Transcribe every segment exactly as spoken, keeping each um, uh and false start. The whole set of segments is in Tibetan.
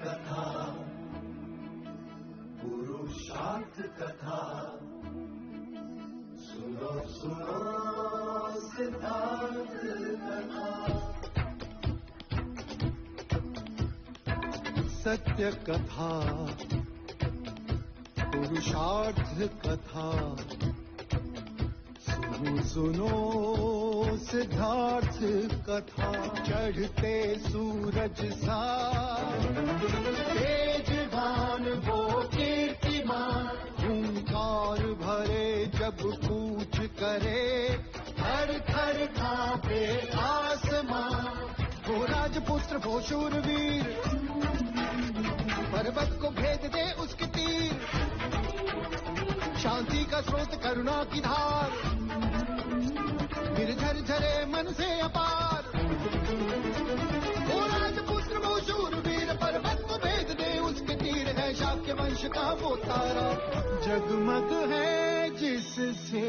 कथा, पुरुषार्थ कथा, सुनो सुनो सिद्धार्थ कथा। सत्य कथा, पुरुषार्थ कथा, सुनो सुनो सिद्धार्थ कथा। चढ़ते सूरज सा तेजवान वो कीर्तिमान, हुंकार भरे जब कूच करे, थर थर कांपे आसमां। वो राजपुत्र वो शूरवीर, पर्वत को भेद दे उसके तीर। शांति का स्रोत करुणा की धार, निर्झर झरे मन से अपार। वो राजपुत्र वो शूरवीर, पर्वत को भेद दे उसके तीर। है शाक्य वंश का वो तारा, जगमग है जिससे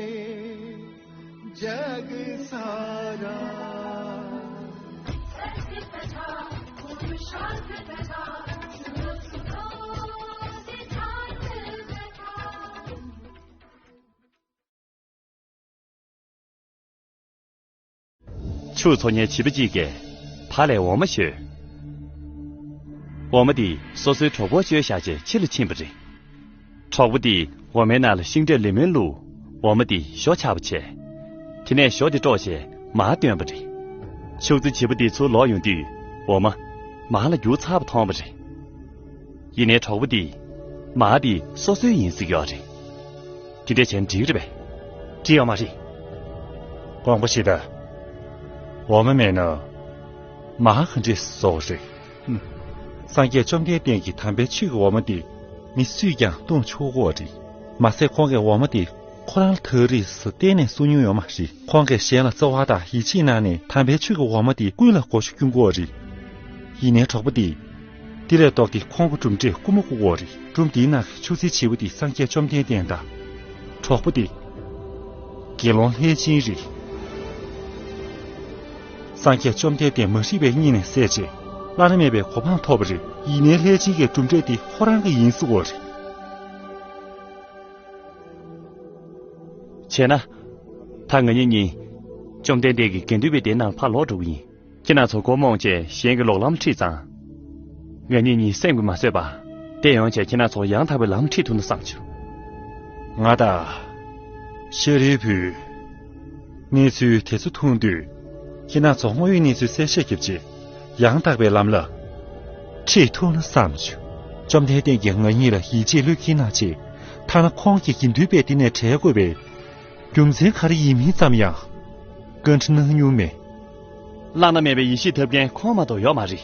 जग सारा। सत्य कथा, पुरुषार्थ कथा, सुनो सुनो सिद्धार्थ कथा। ཕྱུགས་འཚོ་མཁན་བྱིས་པ་གཅིག་གིས་བ་ལས་འོ་མ་བཞོས། འོ་མ་དེ་སོ་སོའི་གྲོགས་པོར་བཅོལ་བཞག་རྗེས་ཕྱི་ལ་ཕྱིན་པ་རེད། གྲོགས་པོ་དེས་འོ་མའི་ནང་ལ་ཤིང་འབྲས་ལེ་མོན་བླུགས། འོ་མ་དེ་ཞོ་ཆགས་པ་བྱས། དེ་ནས་ཞོ་དེ་དཀྲོགས་བྱས་མར་བཏོན་པ་རེད། ཕྱུགས་རྫི་བྱིས་པ་དེ་ཚུར་ལོག་ཡོང་དུས་འོ་མ་མར་ལ་རྒྱུག་ཚར་བ་མཐོང་བ་རེད། ཡིན་ནའི་གྲོགས་པོ་དེས་མར་དེ་སོ་སོའི་ཡིན་ཟེར་གྱི་ཡོད་རེད། དེ་འདྲས་བྱས་ན་འགྲིག་རེད་པས། འགྲིག་ཡོད་མ་རེད། དགོངས་པ་བཞེས་དང་། འོ་མ་མེད་ན་མར་ག་འདྲས་བཟོ་དགོས་རེད། ཧུམ། སངས་རྒྱས་བཅོམ་ལྡན་འདས་ཀྱིས་དམ་པའི་ཆོས་ཀྱི་འོ་མ་དེ་མི་སུས་ཀྱང་བཏུང་ཆོག་གི་ཡོད་རེད། མ་ཟད་ཁོང་གིས་འོ་མ་དེ་ཁོ་རང་ལ་ཐག་རིང་ས་གཏན་ནས་གསུང་མྱོང་ཡོད་མ་རེད། ཁོང་གིས་གཞན་ལ་བརྩེ་བ་དང་ཡིད་ཆེས་གནང་ནས་དམ་པའི་ཆོས་ཀྱི་འོ་མ་དེ་ཀུན་ལ་གོ་ཆ་བསྐྱོན་གྱི་ཡོད་རེད། ཡིན་ནའི་གྲོགས་པོ་དེས་དེ་ལས་ལྡོག་སྟེ་ཁོང་གི་གྲུབ་འབྲས་རྐུ་མ་རྐུ་གི་ཡོད་རེད། སྒྲུང་འདིའི་ནང་གི་ཕྱུགས་རྫིའི་བྱིས་པ་དེ་སངས་རྒྱས་བཅོམ་ལྡན་འདས་དང་། གྲོགས་པོ་དེ་དགེ་སློང་ལྷས་སྦྱིན་རེད། སངས་རྒྱས་བཅོམ་ལྡན་འདས་མ་རིག་པའི་གཉིད་ནས་སད་རྗེས་བླ་ན་མེད་པའི་གོ་འཕང་ཐོབ་པ་རེད། ཡིན་ནའི་ལྷས་སྦྱིན་གྱི་གྲུབ་འབྲས་དེ་ཁོ་རང་གི་ཡིན་ཟེར་གྱི་ཡོད་རེད། བྱས་ན། ད་ང་གཉིས་གཉིས་བཅོམ་ལྡན་འདས་ཀྱི་དགེ་འདུན་པའི་སྡེའི་ནང་ཕར་ལོག་འགྲོ་གི་ཡིན། ཁྱེད་རང་ཚོ་མགོ་རྨོངས་བྱས་གཞན་གྱི་ལོག་ལམ་ཁྲིད་ཙང་། ང་གཉིས་གཉིས་སེམས་ཀྱིས་མ་བཟོད་པར་བསྡད་ཡོང་བྱས་ཁྱེད་རང་ཚོ་ཡང་དག་པའི་ལམ་ཁྲིད་ཐུབ་ན་བསམ་བྱུང་། ང་དང་། ཤ་རིའི་བུས། གནས་ཚུལ་དེ་ཚོ་མཐོང་དུས། ཁྱེད་རང་ཚོ་དངོས་ཡོད་གནས་ཚུལ་གསལ་བཤད་བརྒྱབ་རྗེས། ཡང་དག་པའི་ལམ་ལ་ཁྲིད་ཐུབ་ན་བསམ་བྱུང་། བཅོམ་ལྡན་འདས་ཀྱིས་ང་གཉིས་ལ་ཡིད་ཆེས་བློས་འཁེལ་གནང་རྗེས། ཐ་ན་ཁོང་གི་དགེ་འདུན་པའི་སྡེ་ནས་བྲལ་དགོས་པའི་རྒྱུ་མཚན་ག་རེ་ཡིན་མིན་ཙམ་ཡང་བཀའ་འདྲི་གནང་མྱོང་མེད། བླ་ན་མེད་པའི་ཡེ་ཤེས་ཐོབ་མཁན་ཁོང་མ་གཏོགས་ཡོད་མ་རེད།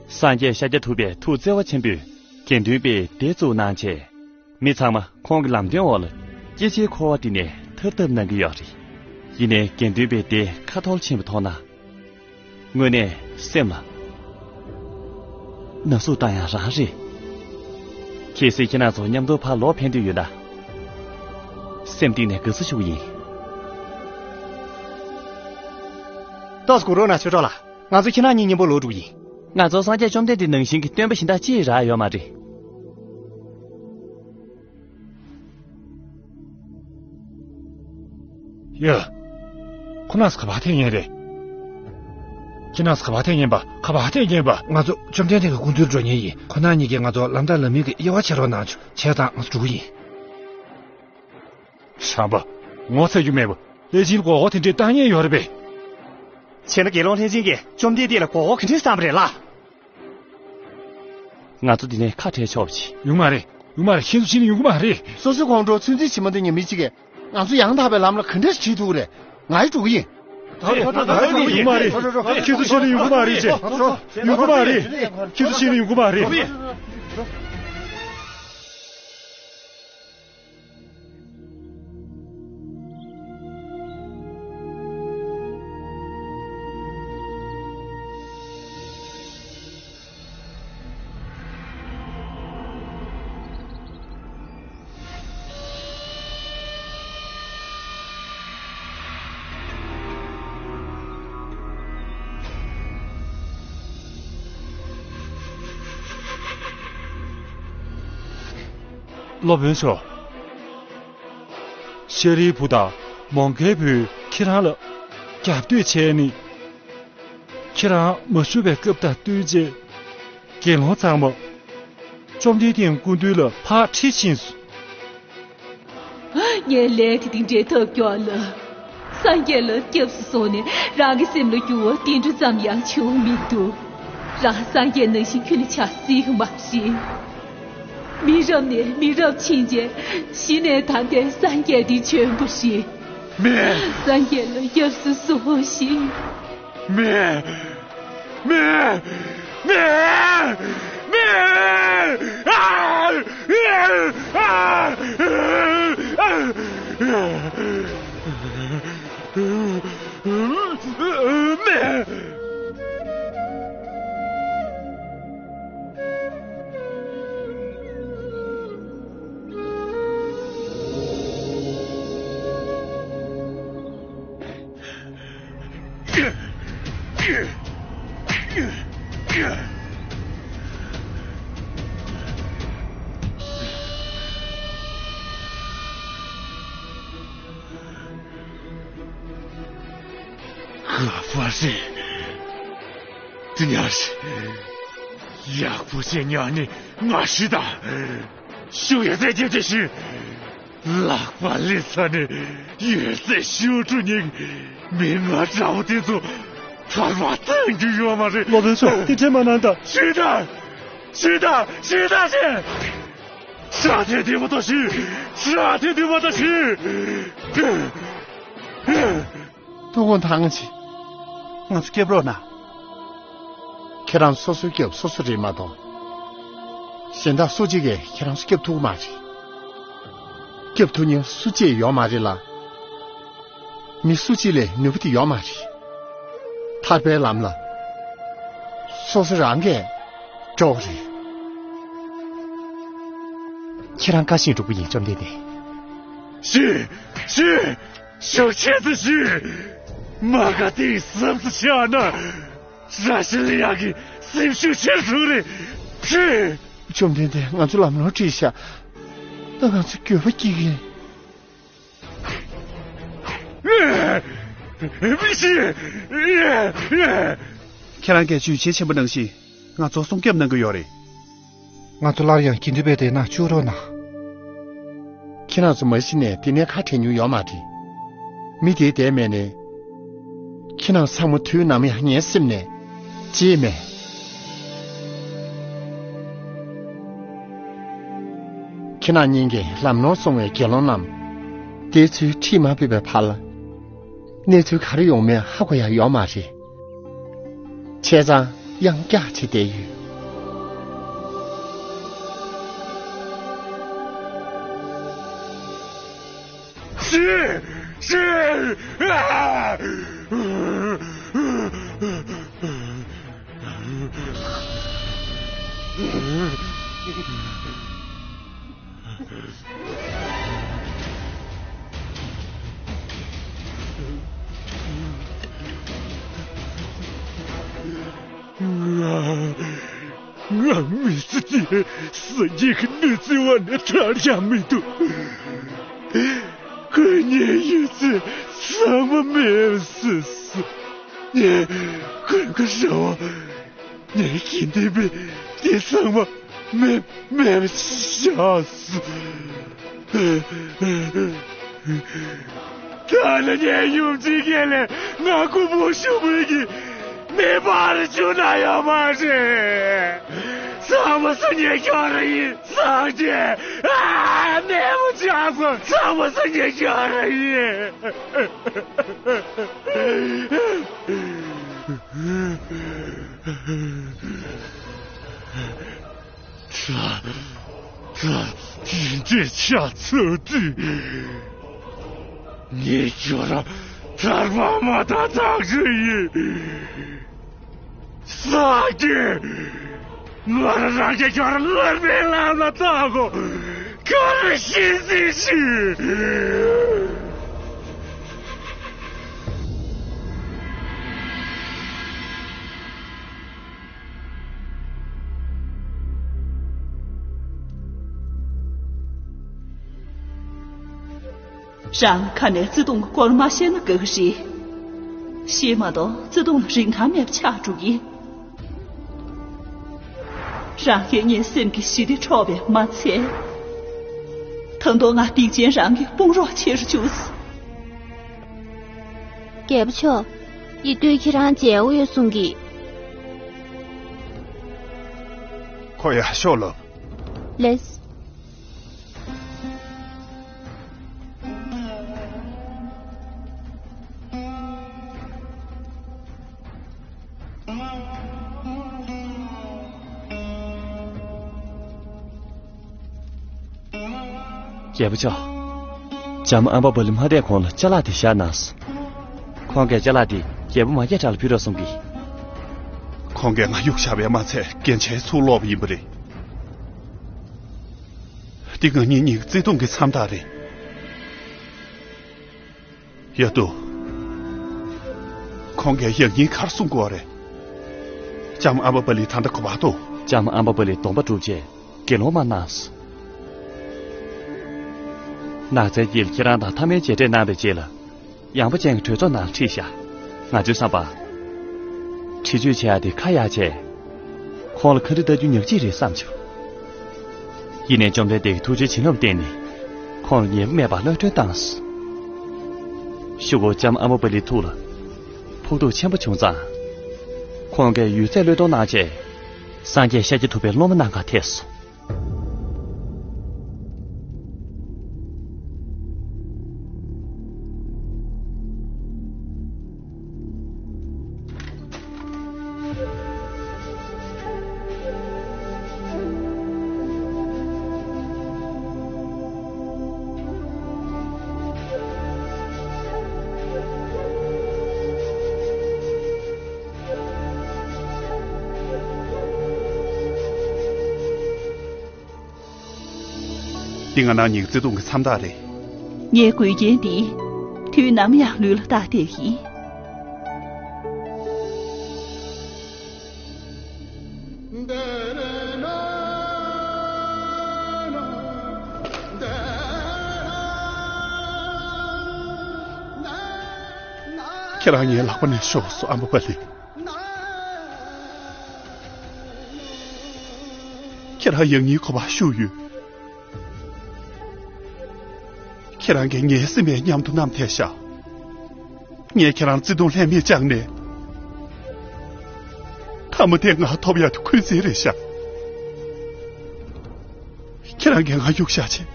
སངས་རྒྱས་ཤཱཀྱ་ཐུབ་པས་ཐུགས་བརྩེ་བ་ཆེན་པོས་དགེ་འདུན་པའི་སྡེ་བཙུགས་གནང་བྱས། མི་ཚང་མ་ཁོང་གི་ལམ་སྟོན་འོག་ལ་སྐྱེ་ཕྱིའི་འཁོར་བ་འདི་ནས་ཐར་ཐབས་གནང་གི་ཡོད་རེད། ཡིན་ནའི་དགེ་འདུན་པའི་སྡེ་ཁ་འཐོར་ཕྱིན་པ་མཐོང་ན། དངོས་གནས་སེམས་ལ་ན་ཟུག་བཏང་ཡ་རང་རེད། གལ་སྲིད་ཁྱེད་རང་ཚོ་མཉམ་དུ་ཕར་ལོག་ཕན་འདོད་ཡོད་ན། སེམས་གཏིང་ནས་དགའ་བསུ་ཞུ་གི་ཡིན། ཏོག་ཙམ་སྒུག་རོགས་གནང་། ཆོས་གྲོགས་ལགས། ང་ཚོ་ཁྱེད་རང་གཉིས་མཉམ་པོ་ལོག་འགྲོ་གི་ཡིན། ང་ཚོ་སངས་རྒྱས་བཅོམ་ལྡན་འདས་ནང་བཞིན་གྱི་སྟོན་པ་གཞན་དག་ཅིག་རག་ཡོད་མ་རེད། ཡ། ཁོ་རྣམ་ཚོ་ག་པར་ཐད་མཁན་རེད། ཁྱེད་རྣམ་ཚོ་ག་པར་ཐད་མཁན་པ། ག་པར་ཐད་མཁན་པ། ང་ཚོ་བཅོམ་ལྡན་འདས་ཀྱི་སྐུ་མདུན་འགྲོ་མཁན་ཡིན། ཁོ་རྣམ་གཉིས་ཀྱིས་ང་ཚོ་ལམ་བདའ་ལམ་མིན་གྱི་དབྱེ་བ་ཕྱེ་རོགས་གནང་བྱུང་། བྱས་ཙང་ང་ཚོ་འགྲོ་གི་ཡིན། བྱམས་པ། ངོ་ཚ་རྒྱུ་མེད་པ། ལྷས་སྦྱིན་མགོ་སྐོར་དེ་འདྲའི་བཏང་མཁན་ཡོད་རེད་པས། བྱས་ན་དགེ་སློང་ལྷས་སྦྱིན་གྱིས་བཅོམ་ལྡན་འདས་ལ་མགོ་སྐོར་ག་འདྲས་བཏང་བ་རེད་ལགས། ང་ཚོ་འདི་ནས་ཁ་བྲལ་ཆོག་པ་བྱེད། ཡོང་མ་རེད། ཡོང་མ་རེད། ཁྱེད་ཚོ་ཕྱིན་ན་ཡོང་གི་མ་རེད། སོ་སོའི་ཁོང་ཁྲོ་ཚོད་འཛིན་བྱེད་མ་ཐུབ་མཁན་མི་གཅིག་གིས་ང་ཚོ་ཡང་དག་པའི་ལམ་ལ་ག་འདྲས་ཁྲིད་ཐུབ་ཀྱི་རེད། ང་ཡི་འགྲོ་གི་ཡིན། ཡོང་མ་རེད། ཁྱེད་ཚོ་ཕྱིན་ན་ཡོང་གི་མ་རེད་ཅེས། ཡོང་གི་མ་རེད། ཁྱེད་ཚོ་ཕྱིན་ན་ཡོང་གི་མ་རེད། སློབ་དཔོན་མཆོག། ཤཱ་རིའི་བུ་དང་མོའུ་འགལ་བུས་ཁྱེད་རང་ལ་རྒྱབ་གཏོད་བྱས་ནས། ཁྱེད་རང་མ་བཞུགས་པའི་སྐབས་དང་བསྟུན་བྱས། དགེ་སློང་ཚང་མ་བཅོམ་ལྡན་འདས་སྐུ་མདུན་ལ་ཕར་ཁྲིད་ཕྱིན་སོང་། ངས་ལས་དེ་དེ་འདྲའི་ཐབས་སྐྱོ་ལ། སངས་རྒྱས་ལ་སྐྱབས་སུ་སོང་ནས་རང་གི་སེམས་ལ་འགྱུར་བ་དེ་འདྲ་ཙམ་ཡང་བྱུང་མི་འདུག་རང་སངས་རྒྱས་ནང་བཞིན་ཁྱོན་ནས་བྱ་སྲིད་གི་མ་རེད། མི་རབས་ནས་མི་རབས་ཕྱིན་རྗེས་གཞི་ནས་ད་ལྟའི་སངས་རྒྱས་འདི་བྱོན་པ་རེད། མེད། སངས་རྒྱས་ལ་སྐྱབས་སུ་སོང་ཞིག་མེད། མེད། མེད། མེད། ཨ། ཨ། ཨ། མེད། ཁ་ཕར་ཟིན། དེ་ཉར་ཞིག་ཡག་པོ་ཞིག་ཉར་ནས་ང་ཤི་དང་། ཤུགས་ཡོད་ཚད་ཀྱིས་དེ་ཤི། ལག་པ་ལས་ས་ནས་ཡོད་ཚད་ཤི་འགྲོ་ཉེན། མི་ང་འདྲ་བོ་དེ་ཚོ་ཐར་བ་བཙན་རྒྱུ་ཡོད་མ་རེད། སློབ་དཔོན་མཆོག་དེ་འདྲས་མ་གནང་དང་། ཤི་དང་། ཤི་དང་། ཤི་དང་ཤི། ཤ་དེ་དེ་མ་ཏོ་ཤི། ཤ་དེ་དེ་མ་ཏོ་ཤི། ཐུགས་དགོངས་དག་ཅིག་ང་ཚོ་སྐྱབས་རོགས་གནང་། ཁྱེད་རང་སོ་སོའི་སྐྱབས་སོ་སོ་རེད་མ་གཏོགས། གཞན་དག་སུ་གཅིག་གིས་ཁྱེད་རང་ཚོ་སྐྱབས་ཐུབ་ཀྱི་མ་རེད། སྐྱབས་ཐུབ་མཁན་སུ་གཅིག་ཡོད་མ་རེད་ལ། མི་སུ་གཅིག་ལས་ནུས་པ་དེ་ཡོད་མ་རེད། ཐར་པའི་ལམ་ལ་སོ་སོ་རང་གིས་འགྲོ་དགོས་རེད། ཁྱེད་རང་བཀའ་བཞིན་སྒྲུབ་ཀྱི་ཡིན། བཅོམ་ལྡན་འདས། ཤི། ཤི། ཤུགས་ཆེ་ཙམ་ཤི། མ་ག་དེའི་སེམས་སུ་ཆགས་ན། བཀྲ་ཤིས་ལེགས་ཡག་གི་སེམས་ཤུགས་ཆེར་སོང་རེད། ཤི། བཅོམ་ལྡན་འདས། ང་ཚོ་ལམ་ལྷོང་ཁྲིད་ཤག་ད་ང་ཚོ་འགྱོད་པ་སྐྱེ་གི། མི་ཤི། ཁྱེད་རང་གིས་ཇུས་ཆེན་ཆེན་པོ་ནང་བཞིན་ང་ཚོ་སྲུང་སྐྱོབ་གནང་གི་ཡོད་རེད། ང་ཚོ་སླར་ཡང་དགེ་འདུན་པའི་སྡེ་ནང་བཅུག་རོགས་གནང་། ཁྱེད་རང་ཚོ་མ་གཞི་ནས་འདི་ནས་ཁ་བྲལ་མྱོང་ཡོད་མ་རེད། མི་དེའི་འདས་མེད་ནས། ཁྱེད་རང་ཚང་མ་དུས་ནམ་ཡང་ངའི་སེམས་ནས་བརྗེད་མེད། ཁྱེད་རང་གཉིས་ཀྱིས་ལམ་ནོར་སོང་བའི་དགེ་སློང་རྣམས། དེ་ཚོའི་ཁྲིད་མ་ཕོད་པའི་བར་ལ། གནས་ཚུལ་ག་རེ་ཡོང་མིན་ཧ་གོ་ཡ་ཡོད་མ་རེད། བྱས་ཙང་ཡང་བསྐྱར་བྱས་བསྡད་ཡོད། ཤི། ཤི། ཨ། ང་། ང་མི་ཚེ་འདི་སངས་རྒྱས་ཀྱི་གནས་ཚུལ་བ་ནས་ཐར་ཡ་མི་འདུག་ཁོས་ངའི་ཡོད་ཚད་ཚང་མ་མེད་པ་བཟོས་སོང་། ངས་གོན་ཁ་ར་བ། ངས་དགེ་འདུན་པའི་སྡེ་ཚང་མ་མེད་མེད་པ་བྱས་སོང་། ད་ནི་ངའི་ཡུམ་ཆེན་ཁ་ལས་ང་རྐུན་པོ་ཞུ་བའི་གི་མེ་འབར་བཅུག་ན་ཡོད་མ་རེད། ཚང་མ་སུ་ཉེས་སྐྱོན་རེད་ཡིན་སངས་རྒྱས། ཨ། གནས་མོ་ཆགས་སོང་། ཚང་མ་སུ་ཉེས་སྐྱོན་རེད་ཡིན། ད། ད། དེ་འདྲའི་ཆ་ཚང་དུས། ངས་ཁྱོད་རང་ཐར་པ་མ་ཐག་ཐག་ཆོད་ཡིན། སངས་རྒྱས། ང་རང་རང་གིས་ཁྱོད་རང་སློབ་མའི་ལམ་ལ་བཏང་གོ། ཁྱོད་རང་ཤི་སྲིད་ཤི། རང་ཁ་ནས་བརྩེ་དུང་གི་སྐོར་མ་བཤད་ན་དགའ་གི་རེད། ཤེས་མ་གཏོགས་བརྩེ་དུང་ལ་རིན་ཐང་མེད་པ་ཆགས་འགྲོ་གི། རང་གིས་ངའི་སེམས་ཀྱི་ཞི་བདེ་འཕྲོག་པས་མ་ཚད། ད་དུང་ང་སྡིག་ཅན་རང་གི་དཔུང་རོགས་བྱེད་རུ་བཅུག་སོང་། རྒྱལ་པོ་མཆོག་ཡིད་སྡུག་ཁྱེད་རང་མཇལ་འོས་ཡོད་གསུང་གི། ཁོ་ཡར་ཤོག་ལབ། ལེས། རྒྱལ་པོ་མཆོག་བྱམས་ཨམ་བ་པ་ལི་མ་བསྡད་གོང་ལ་ཅ་ལག་དེ་བཞག་གནང་སོང་། ཁོང་གིས་ཅ་ལག་དེ་རྒྱལ་པོ་མ་སྐྱེས་དགྲ་ལ་ཕུལ་རོགས་གསུང་གི། ཁོང་གིས་ང་གཡུགས་བཞག་པས་མ་ཚད་རྒྱན་ཆའི་ཚུར་སློག་པ་ཡིན་པ་རེད། འདི་ང་གཉིས་གཉིས་ཀྱི་བརྩེ་དུང་གི་མཚམས་རྟགས་རེད། ཡ་དུ། ཁོང་གིས་ཡང་སྙིང་གར་གསུང་དགོས་རེད། ལྕམ་ཨམ་བ་པ་ལི་ད་ལྟ་ག་པར་འདུག་ལྕམ་ཨམ་བ་པ་ལི་སྡོམ་པ་གྲུབ་རྗེས་དགེ་སློང་མ་གནང་སོང་། ནགས་ཚལ་དཀྱིལ་ཁྱེད་རང་དང་མཐའ་མའི་མཇལ་འཕྲད་གནང་བའི་རྗེས་ལ། ཡངས་པ་ཅན་གྱི་གྲོས་ཚོགས་ནང་ཁྲིད་བཞག་ང་ཚོའི་བསམ་པར། འཁྲིག་སྤྱོད་བྱེད་ཡག་དེ་ཁ་ཡག་བྱས། ཁོང་ལ་ཁ་འདྲི་ལྟ་རྒྱུ་ཉག་གཅིག་རེད་བསམ་བྱུང་། ཡིན་ནའི་བཅོམ་ལྡན་འདས་ཀྱི་ཐུགས་རྗེའི་བྱིན་རླབས་བརྟེན་ནས། ཁོང་ལ་ཉེས་པ་མེད་པར་གློད་གྲོལ་བཏང་སོང་། གཞུག་གུ་ལྕམ་ཨ་མ་པ་ལིའི་ཐུགས་ལ་ཕོག་ཐུག་ཆེན་པོ་བྱུང་ཙང་། ཁོང་གིས་ཡོད་ཚད་བློས་གཏོང་གནང་རྗེས། སངས་རྒྱས་ཤཱཀྱ་ཐུབ་པའི་སློབ་མ་རྣམས་གང་ཐད་སོང་། འདི་ང་རང་གཉིས་ཀྱི་བརྩེ་དུང་གི་མཚམས་རྟགས་རེད། ངའི་མགུལ་རྒྱན་འདི་དུས་ནམ་ཡང་ལུས་ལ་བཏགས་བསྡད་ཀྱི་ཡིན། ཁྱེད་རང་ངའི་ལག་པ་ནས་ཤོར་སོང་ཨ་མ་པ་ལི། ཁྱེད་རང་ཡང་སྙིང་ག་པར་ཞུགས་ཡོད། ཁྱེད་རང་གིས་ངའི་སེམས་པའི་མཉམ་དུ་བསྣམས་ཐལ་ཤག་ངས་ཁྱེད་རང་བརྩེ་དུང་ལྷད་མེད་བཅངས་ནས། མཐའ་མ་དེ་ང་ཐོབ་ཡག་དེ་འཁོན་འཛིན་རེད་ཤག་ཁྱེད་རང་གིས་ང་གཡུགས་བཞག་བྱས།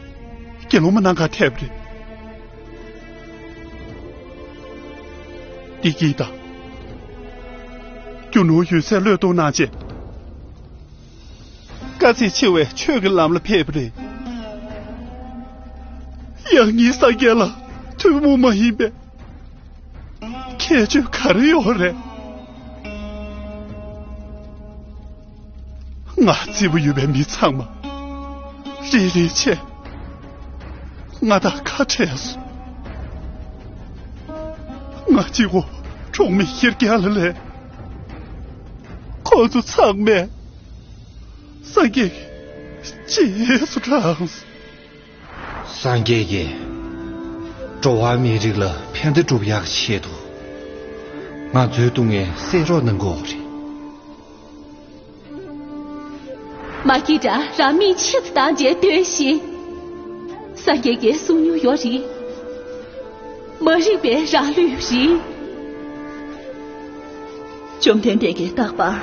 དགེ་སློང་མ་ནང་ག་ཐེབས་རེད། འདི་གྱིས་དང་། རྒྱུ་ནོར་ཡོད་ཚད་བློས་གཏོང་གནང་རྗེས། དཀའ་ཚེགས་ཆེ་བའི་ཆོས་ཀྱི་ལམ་ལ་ཕེབས་པ་རེད། ཡང་སྙིང་སངས་རྒྱས་ལ་ཐུན་མོང་མ་ཡིན་པའི་ཁྱད་ཆོས་ག་རེ་ཡོད་རེད། ང་བརྩེ་པོ་ཡོད་པའི་མི་ཚང་མ་རེ་རེ་བྱས་ང་དང་ཁ་བྲལ་སོང་། ང་གཅིག་པོ་གྲོགས་མེད་ཤེར་རྒྱག་ལ་ལས། ཁོ་ཚོ་ཚང་མས་སངས་རྒྱས་ཀྱི་རྗེས་སུ་འབྲངས་སོང་། སངས་རྒྱས་ཀྱིས་འགྲོ་བ་མིའི་རིགས་ལ་ཕན་བདེ་སྒྲུབ་ཡག་ཆེད་དུ་ང་ཚོའི་སྡུག་བསྔལ་སེལ་རོགས་གནང་དགོས་རེད། མ་སྐྱེས་དགྲ་རང་མིང་ཆེད་དུ་བཏང་རྗེས་སྟོན་ཞིག་སངས་རྒྱས་ཀྱིས་གསུང་མྱོང་ཡོད་རེད། མ་རིག་པས་རང་བསླུས་རེད། བཅོམ་ལྡན་འདས་ཀྱིས་རྟག་པར་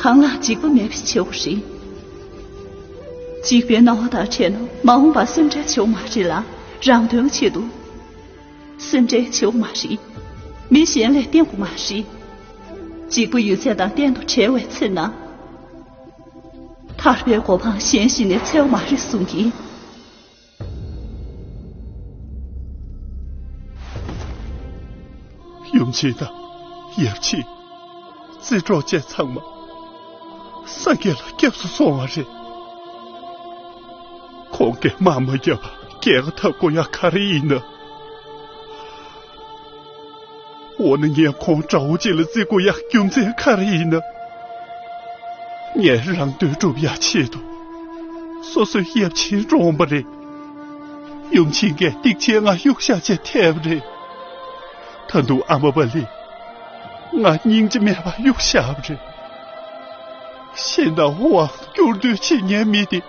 གང་ལ་འཇིགས་པ་མེད་པའི་བྱེད་པོ་རེད། འཇིགས་པའི་སྣང་བ་དང་བྲལ་ན་མ་འོངས་པར་སེམས་ཁྲལ་བྱེད་དགོས་མ་རེད་ལ། རང་དོན་ཆེད་དུ་སེམས་ཁྲལ་བྱེད་དགོས་མ་རེད། མི་གཞན་ལ་བརྟེན་དགོས་མ་རེད། འཇིགས་པ་ཡོད་ཚད་དང་གཏན་དུ་བྲལ་བའི་ཚེ་ན། ཐར་པའི་གོ་འཕང་གཞན་ཞིག་ནས་འཚོལ་བ་མ་རེད་གསུང་གི། ཡུམ་ཆེན་དང་ཡབ་ཆེན། རྩེ་གྲོགས་བཅས་ཚང་མ་སངས་རྒྱས་ལ་སྐྱབས་སུ་སོང་བ་རེད། ཁོང་གིས་དམག་མ་བརྒྱབ་པར་རྒྱལ་ཁ་ཐོབ་དགོས་ཡག་ག་རེ་ཡིན་ན། འོ་ན་ངས་ཁོང་དགྲ་བོ་གཅིག་ལ་བརྩི་དགོས་ཡག་རྒྱུ་མཚན་ག་རེ་ཡིན་ན། ངས་རང་དོན་སྒྲུབ་ཡག་ཆེད་དུ་སོ་སོའི་ཡབ་ཆེན་བཀྲོངས་པ་རེད། ཡུམ་ཆེན་གྱིས་སྡིག་ཆེན་ང་གཡུག་བཞག་བྱས་ཐལ་བ་རེད། ད་དུང་ཨ་མ་བ་ལི་ང་སྙིང་རྗེ་མེད་པར་གཡུག་བཞག་པ་རེད། ཤིང་དང་ཝང་སྐྱུར་རྡོལ་བྱེད་མཁན་མི་དེ་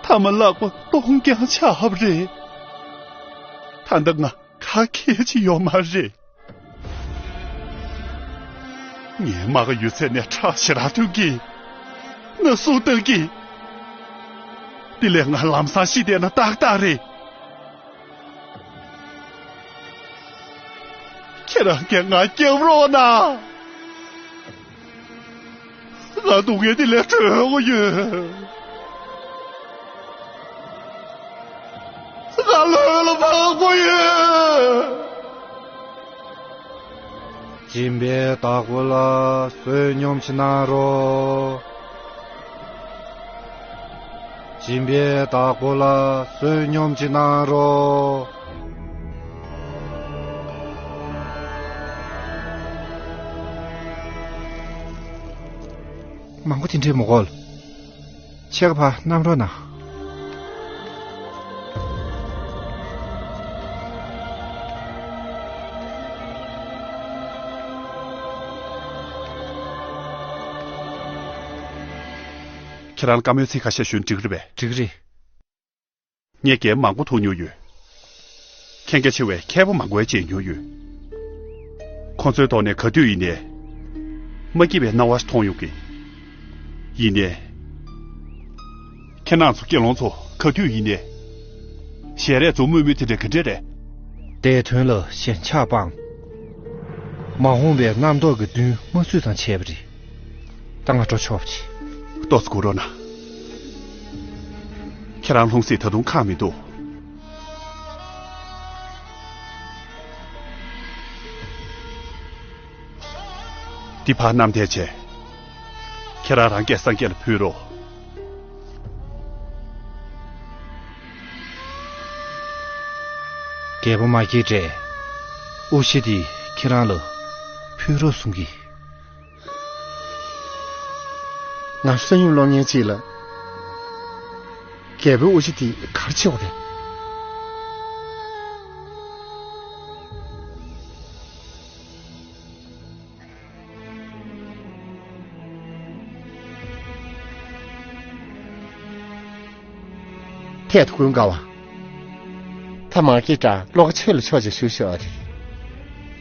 ཐ་མ་ལག་པ་སྟོང་རྐྱང་ཆགས་པ་རེད། ད་ལྟ་ང་ག་གལ་ཅི་ཡོད་མ་རེད། ངའི་རྨ་ཁ་ཡོད་ཚད་ནས་ཁྲག་ཞེ་དྲག་ཐོན་གྱི། ན་ཟུག་བཏང་གི། དེ་ལས་ང་ལམ་སང་ཤི་བསྡད་ན་ཏག་ཏག་རེད། ཁྱེད་རང་གིས་ང་སྐྱོབ་རོགས་གནང་། ང་སྡུག་བསྔལ་འདི་ལས་གྲོལ་དགོས་ཡོད། ང་ལྷོད་ལ་བབས་དགོས་ཡོད། སྦྱིན་པའི་བདག་པོ་ལ་བསོད་སྙོམས་ཅིག་གནང་རོགས། སྦྱིན་པའི་བདག་པོ་ལ་བསོད་སྙོམས་ཅིག་གནང་རོགས། མང་པོ་དེ་འདྲས་མི་དགོས། ཕྱེད་ཀ་ཕར་བསྣམས་རོགས་གནང་། ཁྱེད་རང་ལ་བཀའ་མོལ་ཚིག་ཁ་ཤས་ཞུ་ན་འགྲིག་རེད་པས། འགྲིག་རེད། ངས་རྒྱན་མང་པོ་ཐུག་མྱོང་ཡོད། མཁྱེན་རྒྱ་ཆེ་བའི་མཁས་པ་མང་པོ་མཇལ་མྱོང་ཡོད། ཁོང་ཚོའི་ཐོག་ནས་ག་དུས་ཡིན་ནའི། མ་སྐྱིད་པའི་སྣང་བ་ཞིག་མཐོང་ཡོང་གི། ཡིན་ནའི། ཁྱེད་རང་ཚོ་དགེ་སློང་ཚོ་ག་དུས་ཡིན་ནའི། ཞལ་རས་རྫུན་དམོད་མོ་དེ་འདྲ་ག་འདྲ་རེད། བརྡའི་དོན་ལ་ཞེན་ཆགས་སྤངས། མ་འོངས་པའི་རྣམ་རྟོག་གི་མདུན་མ་བསུས་ཙང་བྱས་པ་རེད། ད་ང་འགྲོ་ཆོག་པ་རེད། ཏོག་ཙམ་སྒུག་རོགས་གནང་། ཁྱེད་རང་ལྷུང་བཟེད་ད་དུང་ཁེངས་མི་འདུག། འདི་ཕར་བསྣམས་བསྡད་བྱས། ཁྱེད་རང་རང་སྐད་སངས་རྒྱས་ལ་ཕུལ་རོགས། རྒྱལ་པོ་མ་སྐྱེས་དགྲས་དབུ་ཞྭ་འདི་ཁྱེད་རང་ལ་ཕུལ་རོགས་གསུང་གི། ང་བསོད་སྙོམས་སློང་མཁན་ཅིག་ལ། རྒྱལ་པོའི་དབུ་ཞྭ་དེ་ག་རེ་བྱེད་དགོས་རེད། ཐད་དུ་ཀུན་དགའ་བ། ད་མ་སྐྱེས་དགྲ་བློ་ཁ་ཆོས་ལ་ཕྱོགས་ཅིག་ཞུ་ཤོག་ཨ་རེད།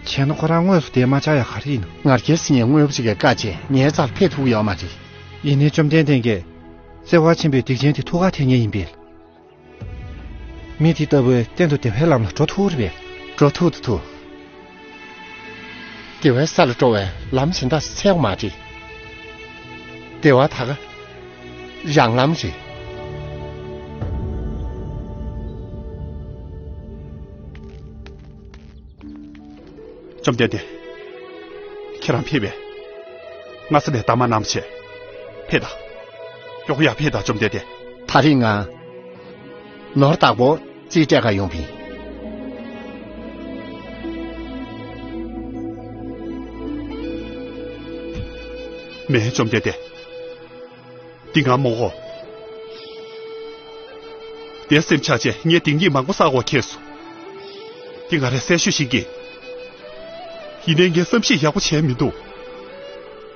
བྱས་ན་ཁོ་རང་དངོས་སུ་བསྡད་མ་བཅུག་ཡ་ག་རེ་ཡིན་ནམ། ང་རྒྱལ་ཟེར་མཁན་དངོས་པོ་ཅིག་གིས་བཀག་བྱས་ངའི་རྩ་ལ་ཕེབས་ཐུབ་ཀྱི་ཡོད་མ་རེད། ཡིན་ནའི་བཅོམ་ལྡན་འདས་ཀྱིས་བརྩེ་བ་ཆེན་པོའི་སྡིག་ཅན་དེ་ཐུགས་ཁ་འཐེན་མཁན་ཡིན་པས། མི་དེ་ལྟ་བུའི་གཏན་དུ་བདེ་བའི་ལམ་ལ་འགྲོ་ཐུབ་རེད་པས། འགྲོ་ཐུབ་ཏུ་ཐུབ། བདེ་བའི་ས་ལ་འགྲོ་བའི་ལམ་གཞན་དག་འཚོལ་བ་མ་རེད། བདེ་བ་ད་ག་རང་ལམ་རེད། བཅོམ་ལྡན་འདས། ཁྱེད་རང་ཕེབས་པས། སྔ་ས་ནས་གཏའ་མ་གནང་བྱས། ཕེབས་དང་། མགྱོགས་པོ་ཡར་ཕེབས་དང་བཅོམ་ལྡན་འདས། ད་རེས་ང་ནོར་བདག་པོ་རྩིས་སྤྲད་ག་ཡོང་པ་ཡིན། མེད་བཅོམ་ལྡན་འདས། འདི་ང་མོ་གོ། དེ་སེམས་ཆགས་བྱས་ངས་སྡིག་ཉེས་མང་པོ་བསགས་པ་མཁྱེན་སོང་། འདི་ང་རའི་སྲས་ཞུ་ཞིག་གིས། ཡིན་ནའི་ངས་བསམ་ཤེས་ཡག་པོ་བྱས་མི་འདུག།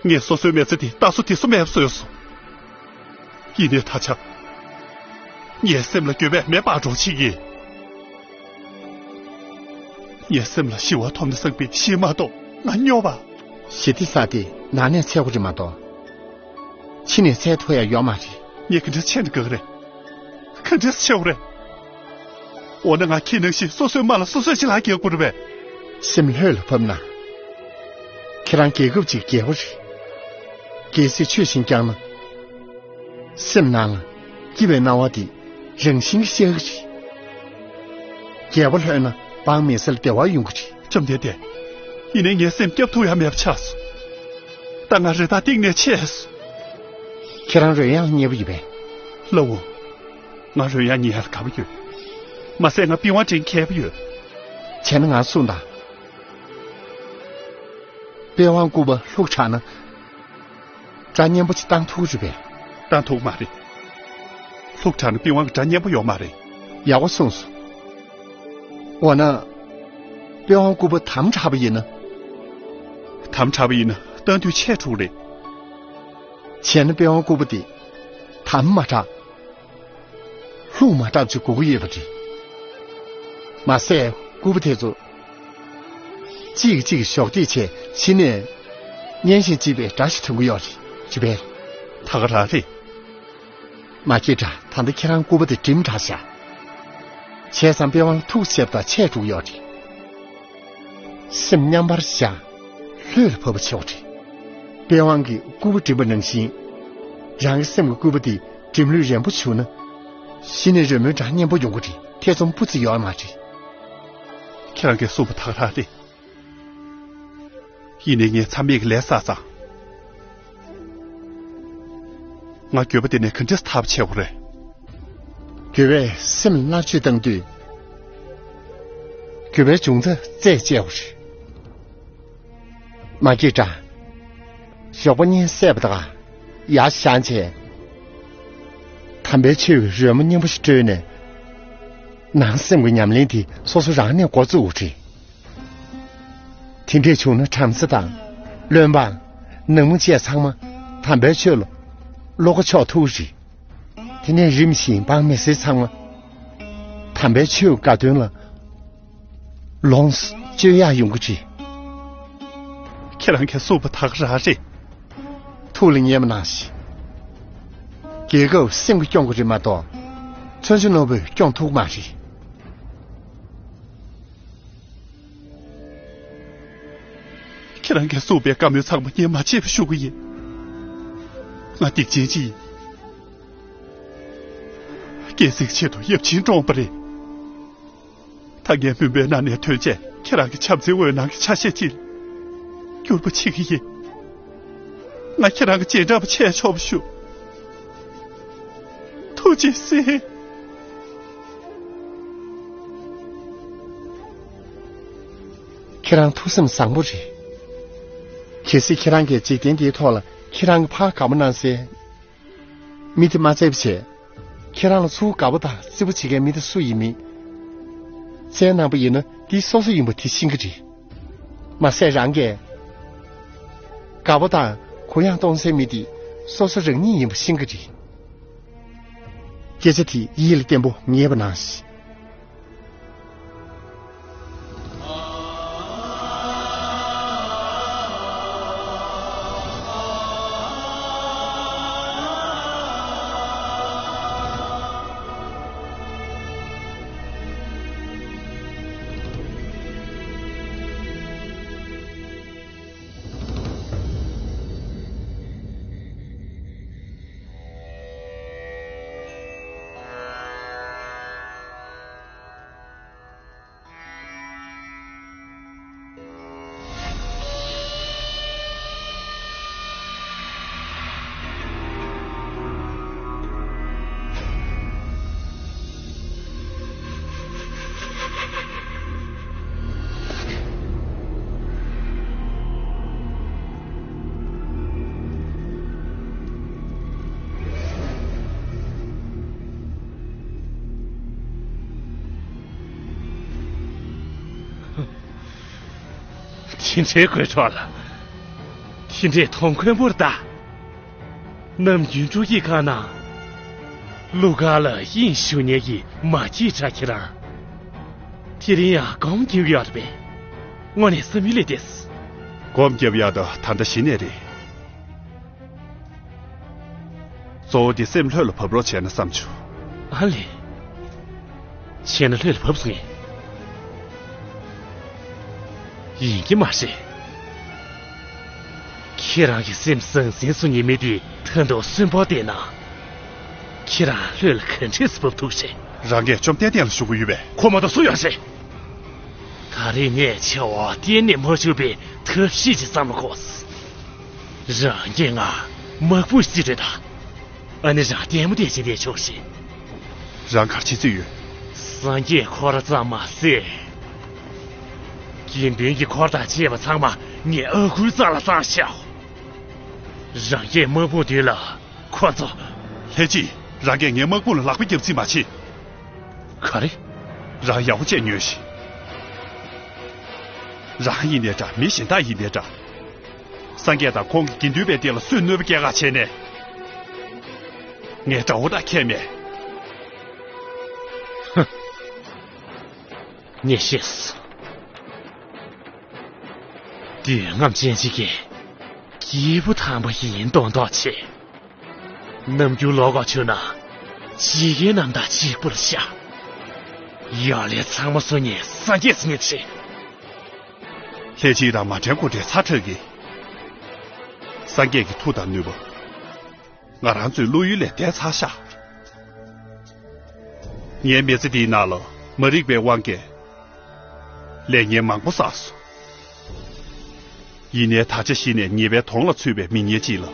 ངས་སོ་སོའི་མི་ཚེ་འདི་རྟ་སོ་དེ་སོ་མེད་པ་བཟོས་སོང་། ཡིན་ནའི་ད་ཆ། ངའི་སེམས་ལ་འགྱོད་པས་མེ་འབར་འགྲོ་ཆེད་ཀྱིས། ངའི་སེམས་ལ་ཞི་བ་ཐོབ་ན་བསམ་པའི་ཞེ་མ་གཏོགས་ང་སྨྱོ་བ། ཞི་བདེ་ས་དེ་ནང་ནས་འཚོལ་དགོས་རེད་མ་གཏོགས། ཕྱི་ནས་འཚོལ་ཐུབ་ཡ་ཡོད་མ་རེད། ངས་ག་འདྲས་བྱས་ན་དགའ་གི་རེད། ག་འདྲས་བྱེད་དགོས་རེད། འོ་ན་ང་ཁྱེད་ནང་བཞིན་སོ་སོའི་རྨ་ལ་སོ་སོས་ཅི་ལག་འགེལ་དགོས་རེད་པས། སེམས་ལྷོད་ལ་ཕབ་ན། ཁྱེད་རང་རྒྱལ་ཁབ་ཅིག་རྒྱལ་པོ་རེད། རྒྱལ་སྲིད་ཆོས་བཞིན་བསྐྱངས་ན། སེམས་ནང་ལ་སྐྱིད་པའི་སྣང་བ་དེ་རང་བཞིན་གྱིས་ཤར་གྱི་རེད། རྒྱལ་པོ་ལྷོད་ན་འབངས་མི་སེར་ལ་བདེ་བ་ཡོང་གི་རེད། བཅོམ་ལྡན་འདས། ཡིན་ནའི་ངའི་སེམས་སྐྱོབ་ཐུབ་ཡ་མེད་པ་ཆགས་སོང་། ད་ང་རེ་ཐག་གཏིང་ནས་ཆད་སོང་། ཁྱེད་རང་རོལ་དབྱངས་ལ་མཉེས་པོ་ཡོད་པས། ལགས་འོང་། ང་རོལ་དབྱངས་ཉན་ཡ་ལ་དགའ་པོ་ཡོད། མ་ཟད་ང་པི་ཝང་འདྲེན་མཁས་པོ་ཡོད། བྱས་ན་ང་གསུངས་དང་། པི་ཝང་སྐུད་པ་ལྷུག་དྲགས་ན། སྒྲ་སྙན་པོ་ཅིག་བཏང་ཐུབ་ཀྱི་རེད་པས། བཏང་ཐུབ་མ་རེད། ལྷུག་དྲགས་ན་པི་ཝང་གི་སྒྲ་སྙན་པོ་ཡོད་མ་རེད། ཡག་པོ་གསུངས་སོང་། འོ་ན། པི་ཝང་སྐུད་པ་དམ་དྲག་པ་ཡིན་ན། དམ་དྲག་པ་ཡིན་ན་ལྟ་འདོད་ཆད་འགྲོ་གི་རེད། བྱས་ན་པི་ཝང་སྐུད་པ་དེ་དམ་མ་དྲག་ལྷུག་མ་དྲག་ཅིག་དགོས་ཀྱི་ཡོད་པ་རེད། མ་ཟད་སྐུད་པ་དེ་ཚོ་གཅིག་གིས་གཅིག་གཞོགས་འདེགས་བྱས་གཞི་ནས་མཉེན་ཞིང་གཅིག་པའི་སྒྲ་ཞིག་ཐོན་གྱི་ཡོད་རེད། ཅི་བས། ད་ག་རང་རེད། མ་སྐྱེས་དགྲ། ད་ལྟ་ཁྱེད་རང་སྐུད་པ་དེ་གྲིམ་དྲགས་ཤག་བྱས་ཙང་པི་ཝང་ཐུགས་ཆད་པ་དང་ཆད་འགྲོ་གི་ཡོད་རེད། སེམས་མཉམ་པར་བཞག་ལྷོད་ལ་བབས་པ་བྱེད་དགོས་རེད། པི་ཝང་གིས་སྐུད་པ་འགྲིམ་པ་ནང་བཞིན། རང་གི་སེམས་ཀྱི་སྐུད་པ་དེ་འགྲིམ་ལུགས་རན་པོ་བྱུང་ན། གཞི་ནས་རོལ་མོའི་སྒྲ་སྙན་པོ་ཡོང་གི་རེད། ཐེ་ཚོམ་སྤུ་ཙམ་ཡོད་མ་རེད། ཁྱེད་རང་གིས་གསུངས་པ་ད་ག་རང་རེད། ཡིན་ནའི་ངས་མཚམས་མེད་ཀྱི་ལས་བསགས་ཙང་། ང་འགྱོད་པ་དེ་ནས་ག་འདྲས་ཐར་བ་བྱེད་དགོས་རེད། འགྱོད་པས་སེམས་ལ་མནར་གཅོད་བཏང་དུས། འགྱོད་པའི་འབྱུང་རྩ་རྩད་བཅད་དགོས་རེད། མ་སྐྱེས་དགྲ། ཞོགས་པ་གཉིད་སད་པ་དང་ཡར་བཞེངས་བྱས། དམ་པའི་ཆོས་ཀྱི་རོལ་མོ་སྙན་པོ་ཞིག་དཀྲོལ་ནས། ནང་སེམས་ཀྱི་ཉམས་ལེན་དེ་སོ་སོ་རང་ནས་འགོ་བཙུགས་དགོས་རེད། དེ་འདྲས་བྱུང་ན་བྲམ་ཟེ་དང་། བློན་འབངས། ནང་མི་བཅས་ཚང་མ་དམ་པའི་ཆོས་ལ་བློ་ཁ་ཕྱོགས་ཐུབ་ཀྱི་རེད། དེ་ནས་རིམ་བཞིན་འབངས་མི་སེར་ཚང་མ་དམ་པའི་ཆོས་དགའ་སྟོན་ལ་ལོངས་སྤྱོད་ཡག་ཡོང་གི་རེད། ཁྱེད་རང་གིས་གསུངས་པ་ད་ག་རང་རེད། ཐུགས་ལ་ངེས་པ་གནང་ཞིག་རྒྱལ་ཁབ་སེམས་ཀྱིས་སྐྱོང་དགོས་རེད་མ་གཏོགས། མཚོན་ཆ་ནོར་བུས་སྐྱོང་ཐུབ་ཀྱི་མ་རེད། ཁྱེད་རང་གིས་གསུངས་པའི་བཀའ་མོལ་ཚང་མ་ངས་མ་བརྗེད་པ་ཞུ་གི་ཡིན། ང་སྡིག་ཅན་ཅིག་ཡིན། སྐྱེ་སྲིད་ཆེད་དུ་ཡབ་ཆེན་བཀྲོངས་པ་རེད། ད་ངས་མུན་པའི་ནང་ནས་ཐོན་བྱས་ཁྱེད་རང་གི་བྱམས་བརྩེའི་འོད་སྣང་གི་ཆ་ཤས་ཅིག་འགྱུར་བ་བྱེད་ཀྱི་ཡིན། ང་ཁྱེད་རང་གི་རྗེས་འབྲང་པ་བྱས་ཆོག་པ་ཞུ། ཐུགས་རྗེ་གཟིགས། ཁྱེད་རང་ཐུགས་སེམས་བཟང་པོ་རེད། གལ་སྲིད་ཁྱེད་རང་གིས་འཇིག་རྟེན་འདིའི་ཐོག་ལ་ཁྱེད་རང་གི་ཕར་དགའ་པོ་གནང་སའི་མི་དེ་མ་བཙལ་བ་བྱས། ཁྱེད་རང་ལ་ཚུར་དགའ་པོ་དང་བརྩི་བ་བྱེད་མཁན་མི་དེ་སུ་ཡིན་མིན་བཙལ་གནང་པ་ཡིན་ན། འདི་སོ་སོ་ཡིན་པ་དེ་ཤེས་ཀྱི་རེད། མ་ཟད་རང་གིས་དགའ་པོ་དང་གུ་ཡངས་གཏོང་སའི་མི་དེ་སོ་སོ་རང་ཉིད་ཡིན་པ་ཤེས་ཀྱི་རེད། སྐད་ཆ་དེ་ཡིད་ལ་བརྟན་པོ་ངེས་པ་གནང་ཞིག་དེ་འདྲའི་དགོད་བྲོ་ལ། དེ་འདྲའི་མཐོང་དཀོན་པོར་གདའ། ནམ་རྒྱུན་འགྲོ་ཡི་ག་ན། གླུ་གར་ལ་དབྱིངས་ཞུགས་ཉེ་གི་མ་སྐྱེས་དགྲ་ཁྱེད་རང་། དེ་རིང་ཡང་སྒོམ་རྒྱབ་ཡོད་རེད་པས། དངོས་གནས་བསམ་ཡུལ་ལས་འདས། སྒོམ་རྒྱབ་ཡག་དང་ད་ལྟ་གཞི་ནས་རེད། གཙོ་བོ་དེ་སེམས་ལྷོད་ལ་བབས་རོགས་བྱས་ན་བསམ་བྱུང་། ཨ་ལས། བྱས་ན་ལྷོད་ལ་བབས་སོང་ངས། ཡིན་གྱི་མ་རེད། ཁྱེད་རང་གི་སེམས་ཟང་ཟིང་སུ་ཉིད་མེད་དེ་ད་དུང་གསོན་པོ་བསྡད་ན། ཁྱེད་རང་ལྷོད་ལ་ག་འདྲས་སུ་བབས་ཐུབ་རེད། རང་གིས་བཅོམ་ལྡན་འདས་ལ་ཞུ་གི་ཡོད་པས། ཁོ་མ་གཏོགས་སུ་ཡོད་རེད། ད་རེས་ངས་བྱ་བ་གཏན་ནས་མ་འཇུག་པའི་ཐབས་ཤེས་ཅིག་བརྩམས་དགོས། རང་གིས་ང་དམག་དཔུང་རྩིས་སྤྲོད་དང་། ཨ་ནི་རང་ལྟད་མོ་བལྟས་བྱས་བསྡད་ཆོག་ཞེས། རང་གར་བྱེད་རྩིས་ཡོད། སངས་རྒྱས་འཁོར་ཙམ་མ་ཟད། དགེ་འདུན་གྱི་འཁོར་དང་བཅས་པ་ཚང་མ་ངས་ཨ་ཁུའི་རྩ་ལ་བཏང་བཞག་རང་གིས་དམག་དཔུང་བསྡུས་ལ་ཁོ་ཚོ། ལྷས་ཅི། རང་གིས་ངའི་དམག་དཔུང་ལ་ལག་པ་བརྒྱབ་རྩིས་མ་བྱེད། ག་རེ། རང་ཡག་པོ་བྱས་ཉོན་ཞིག་རང་ཡིན་ནའི་འདྲ། མི་གཞན་དག་ཡིན་ནའི་འདྲ། སངས་རྒྱས་དང་ཁོང་གི་དགེ་འདུན་པའི་སྟེང་ལ་སུས་གནོད་པ་སྐྱེལ་ག་བྱས་ནས། ངའི་དགྲ་བོ་དང་ཁྱད་མེད། ངས་ཤེས་སོང་། འདོད་རྔམ་ཅན་ཞིག་གིས་སྐྱེས་བུ་དམ་པ་ཡིན་མདོག་མདོག་བྱེད། ནམ་རྒྱུན་ལོག་ག་བྱོས་ན་ཇི་སྐད་རྣམ་དག་གཅིག་པུར་བཞག། ཡར་ལས་ཚང་མ་སོང་ནས་སངས་རྒྱས་སུ་ཉེ་ཆེ། ལྷས་བྱིན་རང་མ་དྲན་གོ་དྲན་ཚ་དྲག་གི། སངས་རྒྱས་ཀྱི་མཐུ་དང་ནུས་པ། ང་རང་ཚོའི་བློ་ཡུལ་ལས་འདས་ཚར་ཤག། ངའི་མི་ཚེ་འདིའི་ནང་ལ་མ་རིག་པའི་དབང་གིས་ལས་ངན་མང་པོ་བསགས་སོང་། ཡིན་ནའི་ད་ཆ་གཞི་ནས་ཉེས་པའི་དོང་ལ་ཚུད་པའི་མི་ངན་ཅིག་ལ་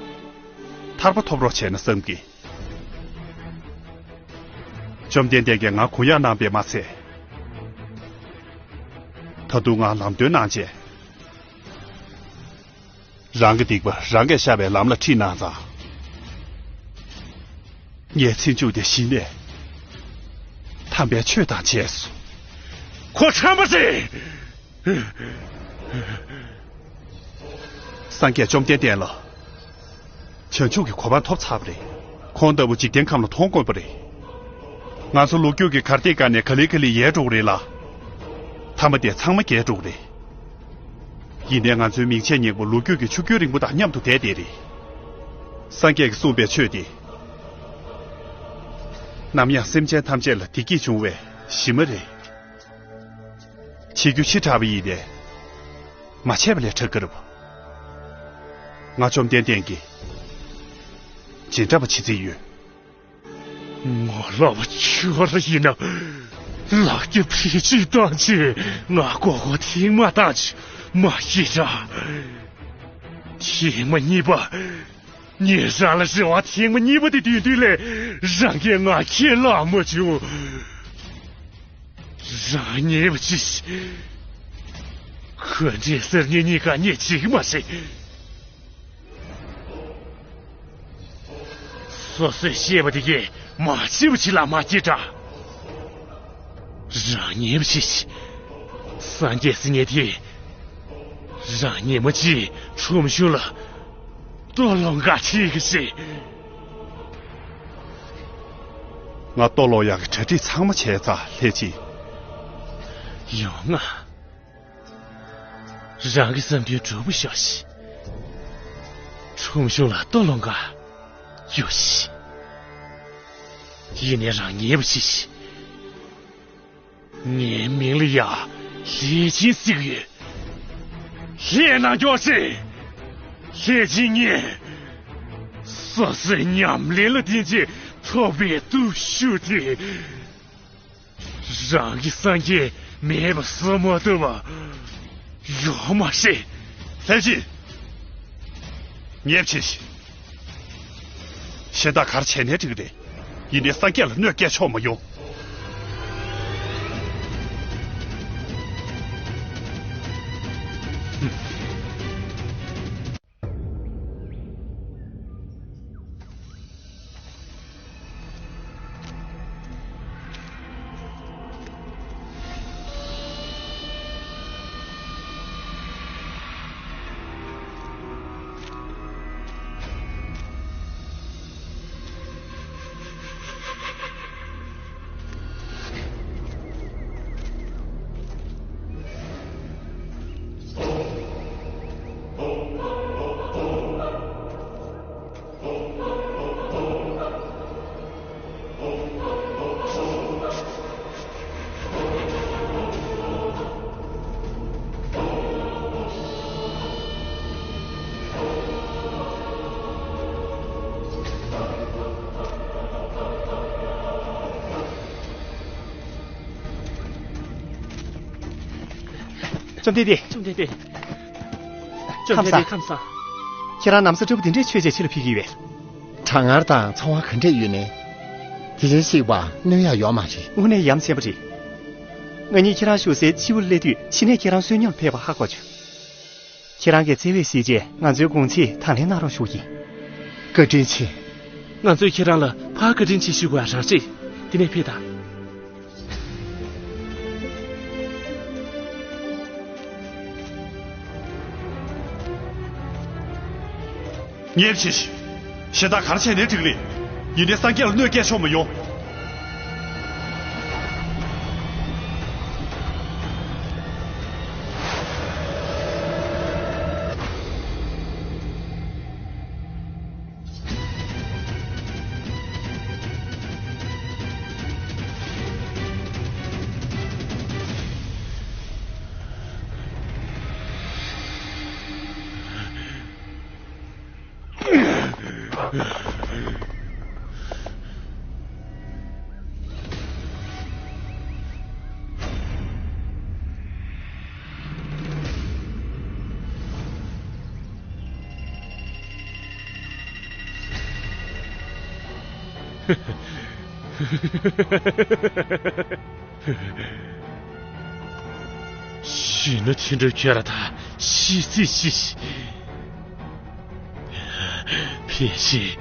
ཐར་པ་ཐོབ་རོགས་བྱས་ན་བསམ་གི། བཅོམ་ལྡན་འདས་ཀྱིས་ང་གུ་ཡངས་གནང་བས་མ་ཚད། ད་དུང་ང་ལམ་སྟོན་གནང་བྱས། རང་གི་སྡིག་པ་རང་གིས་བཤགས་པའི་ལམ་ལ་ཁྲིད་གནང་ཙང་། ངས་ཚེ་མཇུག་དེ་གཞི་ནས་དམ་པའི་ཆོས་དང་བཅས་སོ། ཁོ་ཁྲམ་པ་རེད། སངས་རྒྱས་བཅོམ་ལྡན་འདས་ལ། བྱང་ཆུབ་ཀྱི་གོ་འཕང་ཐོབ་ཚར་བ་རེད། ཁོང་ལྟ་བུ་འཇིག་རྟེན་ཁམས་ལ་མཐོང་དཀོན་པ་རེད། ང་ཚོ་ལོ་རྒྱུས་ཀྱི་གར་སྟེགས་སྒང་ནས་ག་ལེ་ག་ལེ་ཡལ་འགྲོ་གི་རེད་ལ། མཐའ་མ་དེ་ཚང་མ་རྒྱལ་འགྲོ་གི་རེད། ཡིན་ནའི་ང་ཚོའི་མིང་ཆད་སྙིང་པོ་ལོ་རྒྱུས་ཀྱི་ཆུ་རྒྱུན་རིང་པོ་དང་མཉམ་དུ་བསྡད་དེ་རེད། སངས་རྒྱས་ཀྱིས་གསུངས་པའི་ཆོས་དེ། ནམ་ཡང་སེམས་ཅན་ཐམས་ཅད་ལ་བདེ་སྐྱིད་འབྱུང་བའི་གཞི་མ་རེད། བྱེད་རྒྱུ་ཕྱི་དྲགས་པ་ཡིན་ནའི། མ་བྱས་པ་ལས་དྲག་གི་རེད་པ། ང་བཅོམ་ལྡན་འདས་ཀྱི་བྱིན་གྲྭ་པ་བྱེད་རྩིས་ཡོད། ངོ་ལོག་པ་ཁྱོད་རང་ཡིན་ན། ལག་རྒྱབ་ཕི་ཅི་བཏང་ཅི། ང་ཀོ་ཀོ་ཐེངས་མ་བཏང་ཅི། མ་ཤི་ར། ཐེངས་མ་གཉིས་པ། ངས་རང་ལ་རེ་བ་ཐེངས་མ་གཉིས་པ་དེ་བཏོན་དུས་ལས། རང་གིས་ང་ཁས་བླངས་མ་བྱུང་། རང་ཉེས་པ་ཅི། ཁོ་འདྲའི་གསེར་ཉེ་གཉིས་ཀ་ཉེ་གཅིག་མ་ཟད། སོ་སོས་བཤད་པ་དེ་གས་མ་བྱེད་པ་ཅི་ལ་མ་སྐྱེ་དྲ། རང་ཉེས་པ་ཅི། སངས་རྒྱས་སི་ཉེ་དེ། རང་ཉེས་མ་ཅི་ཁྲོམ་གཞུང་ལ། ལྟོ་སློང་ག་ཁྲིད་གི་ཞེས། ང་ལྟོ་སློང་ཡག་གི་གྲ་སྒྲིག་ཚང་མ་བྱས་ཚར་ལྷས་ཅི། ཡོང་ང་། རང་གི་བསམ་དོན་འགྲུབ་པོ་ཤོག་ཤིག་ཁྲོམ་གཞུང་ལ་ལྟོ་སློང་ག་ཡོད་ཤིག་ཡིན་ནའི་རང་ཉེས་པ་ཅི་ཞིག་ངའི་མིང་ལ་ཡ་ལྷས་ཅན་ཟེར་གི་ཡོད། ལྷས་ནང་མགྱོགས་ཤིག་ལྷས་ཅན་ངས། སོ་སོའི་ཉམས་ལེན་ལ་བརྟེན་ཅིང་ཐོབ་པའི་སྟོབས་ཤུགས་དེ། རང་གི་སངས་རྒྱས་མེད་པ་བཟོ་མ་ཐུབ་པ་ཡོད་མ་རེད། ལྷས་ཅན། ཉེས་པ་ཆེ་ཞིག་གཞན་དག་ག་རེ་བྱས་ནའི་འགྲིག་གི་རེད། ཡིན་ནའི་སངས་རྒྱས་ལ་གནོད་སྐྱེལ་ཆོག་མ་ཡོང་། བཅོམ་ལྡན་འདས། བཅོམ་ལྡན་འདས། བཅོམ་ལྡན་འདས། ཁམས་བཟང་། ཁྱེད་རང་ན་བཟའ་འདྲ་པོ་འདི་འདྲའི་མཆོད་ཆས་ཕྱི་ལ་ཕུལ་གྱི་ཡོད་པས། གྲང་ངར་དང་ཚོར་བ་ག་འདྲས་ཡོད་ནའི། དེ་བཞིན་གཤེགས་པ་གནོད་ཡག་ཡོད་མ་རེད། དངོས་གནས་ཡ་མཚན་པ་རེད། ང་གཉིས་ཁྱེད་རང་བཞུགས་སའི་སྤྱི་བོར་སླེབས་དུས་ཕྱི་ནས་ཁྱེད་རང་བསོད་སྙོམས་ཕེབས་པ་ཧ་གོ་བྱུང་། ཁྱེད་རང་གིས་བརྩེ་བས་གཟིགས་རྗེས་ང་ཚོའི་དགོང་ཚིགས་དང་ལེན་གནང་རོགས་ཞུ་གི་ཡིན། བཀའ་དྲིན་ཆེ། ང་ཚོས་ཁྱེད་རང་ལ་ཕར་བཀའ་དྲིན་ཆེ་ཞུ་དགོས་པ་རང་རེད། དེ་ནས་ཕེབས་དང་། ཉེས་པ་བྱས་ཤིག་གཞན་དག་ག་རེ་བྱས་ནའི་འགྲིག་ལེ། ཡིན་ནའི་སངས་རྒྱས་ལ་གནོད་སྐྱེལ་ཆོག་མི་ཡོང་། གཞོན་ནུ་དོན་གྲུབ་ཁྱོད་ར་ད་ཤི་ཚིག་ཤི། ཕལ་ཆེར་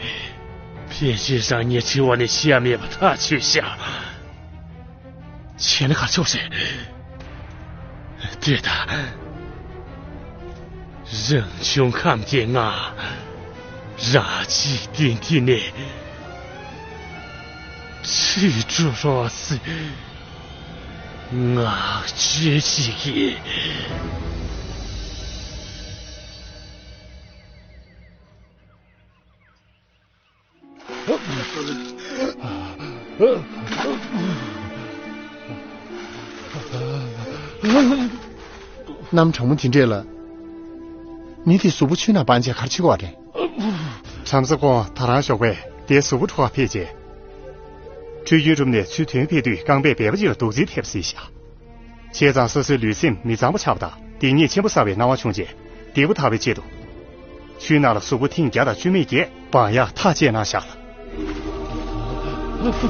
ཕལ་ཆེར་རང་ཉིད་འཆི་བ་ནས་ཤི་ཡ་མེད་པ་ཐག་ཆོད་ཤག་བྱས་ན་ག་ཆོག་ཟེར། དེ་ད། རང་བྱུང་ཁམས་ཀྱི་ང་རང་འཇིག་རྟེན་འདི་ནས་ཁྲིད་འགྲོ་རོགས་ཟེར། ངག་བཅོལ་ཅིག་གིས། གནམ་གྲང་མོ་དེ་འདྲས་ལ། མི་དེ་གཟུགས་པོ་ཆུའི་ནང་སྤང་བྱས་ག་རེ་བྱེད་ཀྱི་ཡོད་རེད། བྲམ་ཟེ་ཁོང་ད་རང་ཞོགས་པས་དེའི་གཟུགས་པོ་འཕྲོག་ག་ཕེབས་རྗེས། ཁྲུས་རྒྱུན་གྲུབ་ནས་ཚུར་ཐོན་ཕེབས་དུས་རྐང་པས་སྦལ་པ་ཅིག་ལ་རྡོག་རྫིས་ཐེབས་སྲིད་ཤག་བྱས་ཙང་སོ་སོའི་ལུས་སེམས་མི་གཙང་པོ་ཆགས་པ་དང་སྡིག་ཉེས་ཆེན་པོ་བསགས་པའི་སྣང་བ་བྱུང་རྗེས་སྡིག་པ་དག་པའི་ཆེད་དུ། ཆུའི་ནང་ལ་གཟུགས་པོ་ཐེངས་བརྒྱ་དང་བཅུ་མེད་བརྒྱད་སྦང་ཡག་ཐག་བཅད་གནང་བཞག་ལ།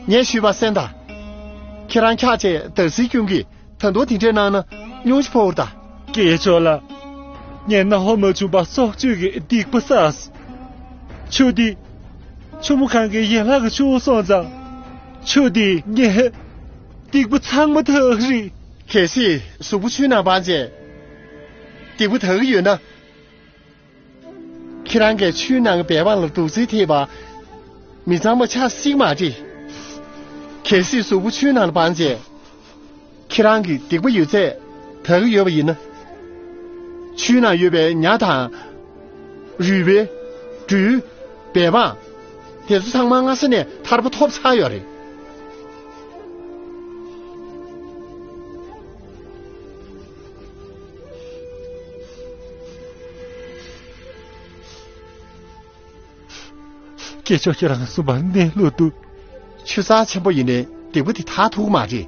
ངས་ཞུས་པ་གསན་དང་། ཁྱེད་རང་འཁྱག་བྱས་དར་སིལ་སྐྱོན་གྱིས། ད་དུང་དེ་འདྲས་གནང་ན་སྙུང་གཞི་ཕོག་པར་གདའ། སྐྱེས་མཆོག་ལགས། ངས་གནམ་འོག་མ་བྱུང་བར་སྲོག་གཅོད་ཀྱི་སྡིག་པ་བསགས། ཆུ་འདི། ཆུ་མོ་གངྒཱའི་ཡན་ལག་གི་ཆུ་བོ་སོང་ཙང་། ཆུ་འདིས་ངའི་སྡིག་པ་ཚང་མ་དག་རེད། གལ་སྲིད་གཟུགས་པོ་ཆུའི་ནང་སྤངས་རྗེས། སྡིག་པ་དག་གི་ཡོད་ན། ཁྱེད་རང་གིས་ཆུའི་ནང་གི་སྦལ་པ་ལ་རྡོག་རྫིས་ཐེབས་པ། མི་གཙང་མ་ཆགས་སྲིད་མ་རེད། གལ་སྲིད་གཟུགས་པོ་ཆུའི་ནང་ལ་སྤངས་རྗེས། ཁྱེད་རང་གི་སྡིག་པ་ཡོད་ཚད་དག་གི་ཡོད་པ་ཡིན་ན། ཆུའི་ནང་ཡོད་པའི་ཉ་དང་། རུས་སྦལ། སྦྲུལ། སྦལ་པ། དེ་ཚོ་ཚང་མ་སྔ་ས་ནས་ཐར་པ་ཐོབ་ཚར་ཡོད་རེད། སྐྱེས་མཆོག་ཁྱེད་རང་གསུངས་པ་གནས་ལུགས་འདུག་ཆུ་རྩ་ཆེན་པོ་ཡིན་ནའི་སྡིག་པ་དེ་དག་ཐུབ་ཀྱི་མ་རེད།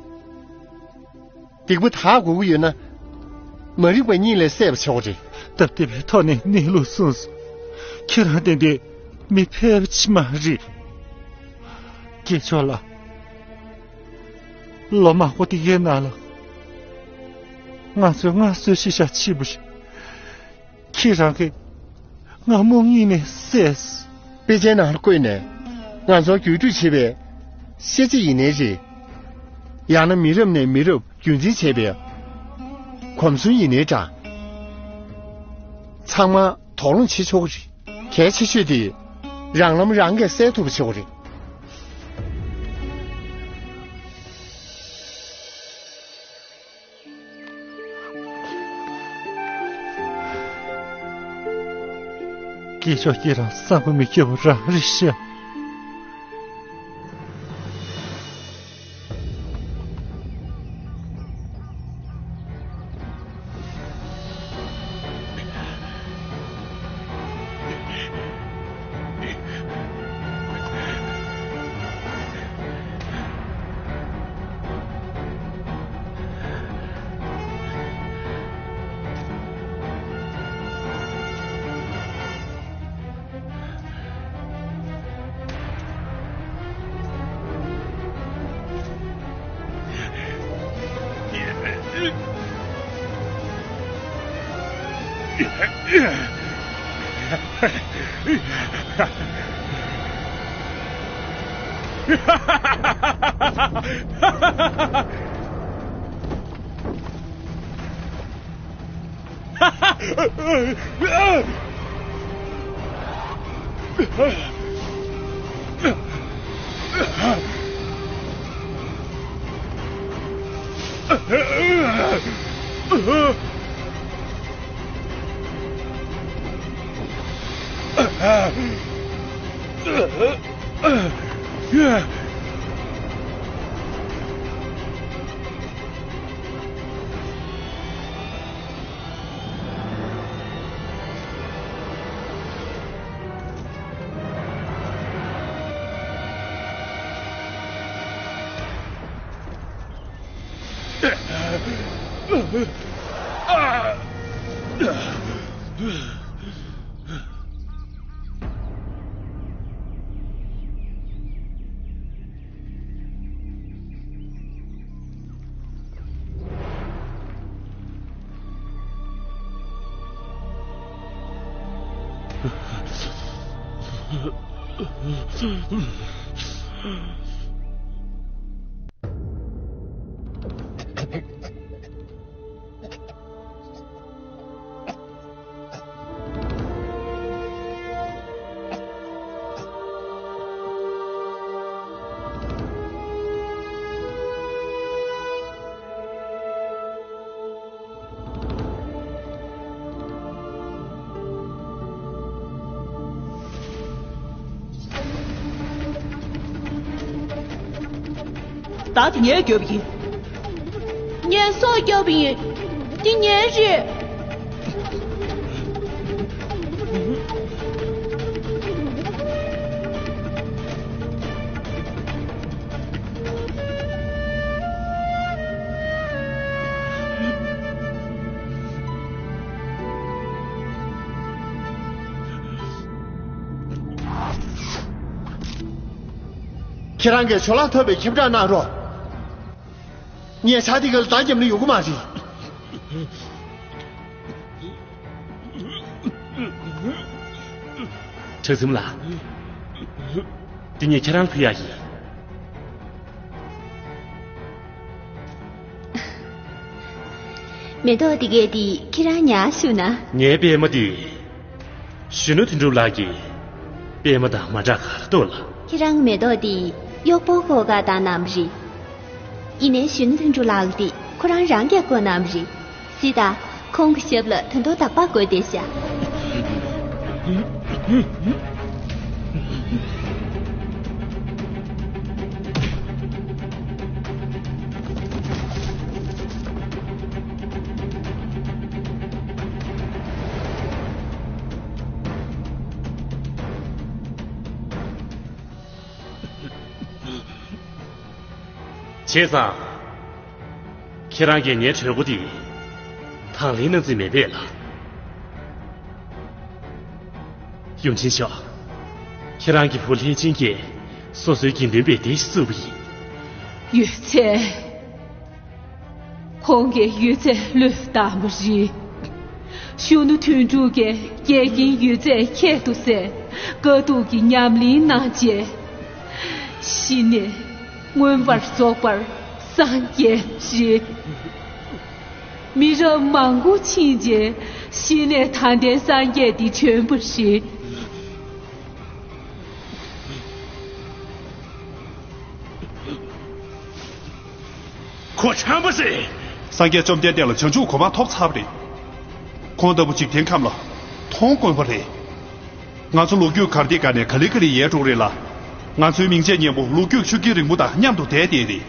སྡིག་པ་དག་དགོས་ཀྱི་ཡོད་ན། མ་རིག་པ་གཉིད་ལས་སད་པ་བྱེད་དགོས་རེད། སྟབས་བདེ་བའི་ཐོག་ནས་གནས་ལུགས་གསུངས་སོང་། ཁྱེད་རང་ཏན་ཏན་མི་ཕལ་པ་ཅིག་མ་རེད། སྐྱེས་མཆོག་ལགས། ལོ་མང་པོ་དེ་གའི་ནང་ལ། ང་ཚོས་སྔར་སྲོལ་ཤེས་བྱ་ཆེན་པོ་ཞིག་ཁྱེད་རང་གིས་ང་རྨོངས་གཉིད་ནས་བསད། དཔེ་ཆའི་ནང་ལ་བཀོད་ནས་ང་ཚོར་བརྒྱུད་སྤྲོད་བྱེད་པའི་ཤེས་བྱ་ཡིན་ནའི་རེད། ཡང་ན་མི་རབས་ནས་མི་རབས་རྒྱུན་འཛིན་བྱེད་པའི་གོམས་སྲོལ་ཡིན་ནའི་འདྲ། ཚང་མ་དོགས་སློང་བྱེད་ཆོག་གི་རེད། གལ་ཆེ་ཤོས་དེ་རང་ལམ་རང་གིས་སེལ་ཐུབ་པ་བྱེད་དགོས་རེད། སྐྱེས་མཆོག་ཁྱེད་རང་བསམ་པ་མི་འཁྱོལ་བ་རང་རེད་ཤག་བདག་དེ་ངས་བསྐྱབས་པ་ཡིན། ངས་སྲོག་བསྐྱབས་པ་ཡིན། འདི་ངའི་རེད། ཁྱེད་རང་གིས་ཇོ་ལགས་ཐོབ་པའི་ཁྱབ་བསྒྲགས་གནང་རོགས། ངས་ཆ་དེ་ག་ལ་བརྡ་བརྒྱབ་ན་ཡོང་གི་མ་རེད། ཁྲག་འཛིན་ལགས། འདི་ངས་ཁྱེད་རང་ལ་ཕུལ་ཡག་ཡིན། མེ་ཏོག་འདི་གས་འདི་ཁྱེད་རང་ཉར་བཞག་ན། ངའི་པད་མ་འདི། གཞོན་ནུ་དོན་གྲུབ་ལགས་ཀྱི་པད་མ་དང་མ་འདྲ་ག་རེ་འདུག་ལགས། ཁྱེད་རང་མེ་ཏོག་འདི་གཡོག་པོ་ཁོ་ག་བཏང་གནང་བ་རེད། ཡིན་ནའི་གཞོན་ནུ་དོན་གྲུབ་ལགས་འདི་ཁོ་རང་རང་གིས་བརྐོས་གནང་བ་རེད། གཟིགས་དང་། ཁོང་གི་ཞབས་ལ་ད་དུང་དག་པ་བསྐོས་བསྡད་ཤག་བྱས་ཙང་། ཁྱེད་རང་གིས་ངའི་གྲོས་འགོ་འདི་དང་ལེན་གནང་རྩིས་མེད་པས་ལགས། ཡུམ་ཆེན་མཆོག་ཁྱེད་རང་གི་བུ་ལྷས་བྱིན་གྱིས་སོ་སོའི་དགེ་འདུན་པའི་སྡེ་ཞིག་བཙུགས་པ་ཡིན། ཡོད་ཚད། ཁོང་གིས་ཡོད་ཚད་བློས་བཏང་བ་རེད། གཞོན་ནུ་དོན་གྲུབ་ཀྱིས་འགལ་རྐྱེན་ཡོད་ཚད་ཁྱད་དུ་བསད། དཀའ་སྡུག་གི་ཉམས་ལེན་གནང་རྗེས། གཞི་ནས་མངོན་པར་རྫོགས་པར་སངས་རྒྱས་རེད། མི་རབས་མང་པོ་ཕྱིན་རྗེས་གཞི་ནས་དད་ལྡན་སངས་རྒྱས་འདི་བྱོན་པ་རེད། ཁོ་ཆམ་པ་ཟེར། སངས་རྒྱས་བཅོམ་ལྡན་འདས་ལ་བྱང་ཆུབ་གོ་འཕང་ཐོབ་ཚར་བ་རེད། ཁོང་ལྟ་བུ་འཇིག་རྟེན་ཁམས་ལ་མཐོང་དཀོན་པ་རེད། ང་ཚོ་ལོ་རྒྱུས་གར་སྟེགས་སྒང་ནས་ག་ལེ་ག་ལེ་ཡལ་འགྲོ་གི་རེད་ལ། ང་ཚོའི་མིང་ཆད་སྙན་པོ་ལོ་རྒྱུས་ཆུ་རྐྱེན་རིང་པོ་དང་མཉམ་དུ་བསྡད་བསྡད་རེད།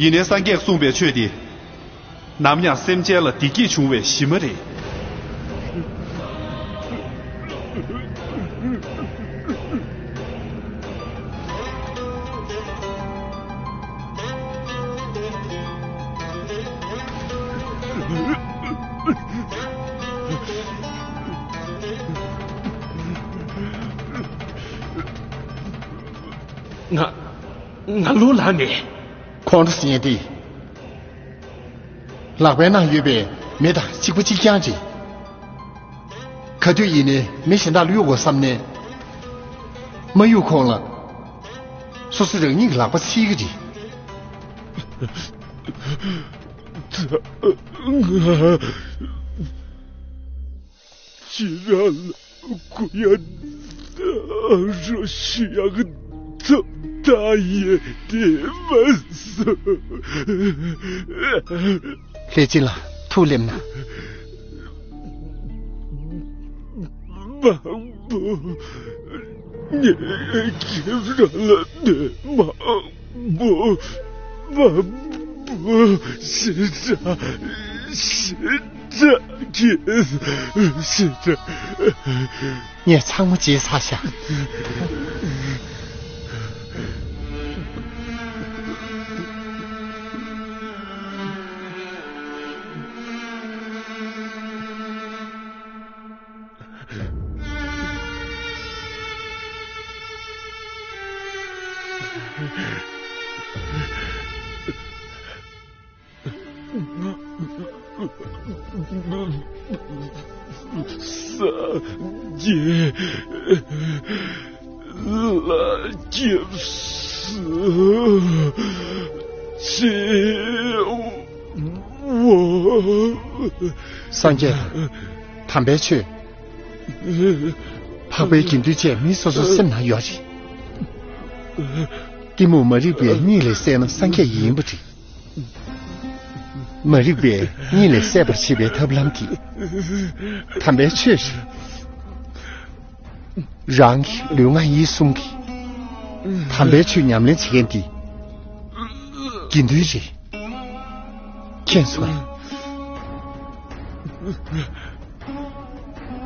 ཡིན་ནའི་སངས་རྒྱས་གསུངས་པའི་ཆོས་དེ། ནམ་ཡང་སེམས་ཅན་ལ་བདེ་སྐྱིད་འབྱུང་བའི་གཞི་མ་རེད། ང་ང་ལོ་ལངས་ནས། ཁོང་ཁྲོ་ཟིན་ཏེ། ལག་པའི་ནང་ཡོད་པའི་མེ་དང་གཅིག་པ་གཅིག་རྐྱང་རེད། ག་དུས་ཡིན་ནའི་མེ་གཞན་དག་ལ་གཡུག་དགོས་བསམ་ནས། མ་གཡུག་ཁོང་ལ། སོ་སོ་རང་ཉིད་ཀྱི་ལག་པ་འཚིག་གི་རེད། ད་ང་ཅི་ར་ལ་གུ་ཡ་ད་རོ་ཤི་ཡག་ཐོབ་ད་ཡེ་དེ་མ་སོ། ལྷས་སྦྱིན་ལགས་ཐུགས་སླེབས་ན། མང་པོ་ངས་ཁྱེད་རང་ལ་གནོད་མང་པོ་མང་པོ་ཞེ་དྲག་ཞེ་དྲག་གིས་ཞེ་དྲག་ངས་ཚང་མ་བརྗེད་ཚར་ཤག་སངས་རྒྱས་ལ་སྐྱབས་སུ་མཆིའོ། སངས་རྒྱས་དང་དམ་པའི་ཆོས། འཕགས་པའི་དགེ་འདུན་བཅས་མི་སོ་སོའི་སེམས་ནང་ཡོད་རེད། གཏི་མུག་མ་རིག་པའི་གཉིད་ལས་སད་ན་སངས་རྒྱས་ཡིན་པ་རེད། མ་རིག་པའི་གཉིད་ལས་སད་པར་བྱེད་པའི་ཐབས་ལམ་དེ་དམ་པའི་ཆོས་རེད། རང་གི་ལུས་ངག་ཡིད་གསུམ་གྱིས་དམ་པའི་ཆོས་ཉམས་ལེན་བྱེད་མཁན་དེ་དགེ་འདུན་རེད། མཁྱེན་སོང་ངས།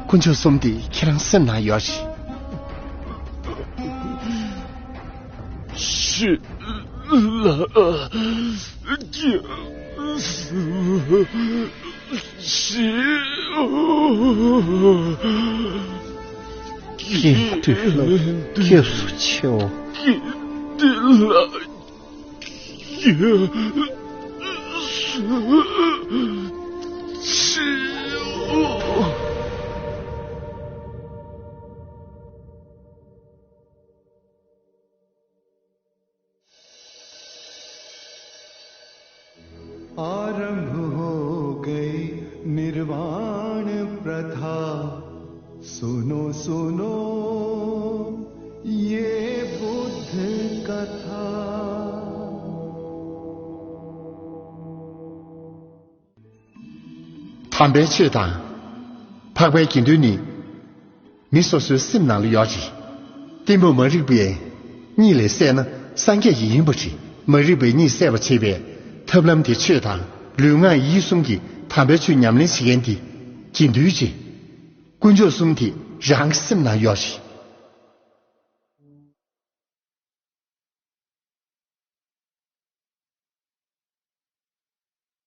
དཀོན་མཆོག་གསུམ་དེ་ཁྱེད་རང་སེམས་ནང་ཡོད་རེད། ཞི་ལ་སྐྱབས་སུ་མཆིའོ། དགེ་འདུན་ལ་སྐྱབས་སུ་མཆིའོ། དགེ་འདུན་ལ་སྐྱབས་སུ་མཆིའོ། आरंभ हो गई निर्वाण प्रथा। सुनो सुनो ये बुद्ध कथा। དམ་པའི་ཆོས་དང་འཕགས་པའི་དགེ་འདུན་ནི་མི་སོ་སོའི་སེམས་ནང་ལ་ཡོད་ཅིང་། གཏི་མུག་མ་རིག་པའི་གཉིད་ལས་སད་ན་སངས་རྒྱས་ཡིན་པ་རེད། མ་རིག་པའི་གཉིད་སད་པར་བྱེད་པའི་ཐབས་ལམ་དེ་ཆོས་དང་ལུས་ངག་ཡིད་གསུམ་གྱི་དམ་པའི་ཆོས་ཉམས་ལེན་བྱེད་མཁན་དེ་དགེ་འདུན་ཅིང་། དཀོན་མཆོག་གསུམ་དེ་རང་གི་སེམས་ནང་ཡོད་ཅིང་།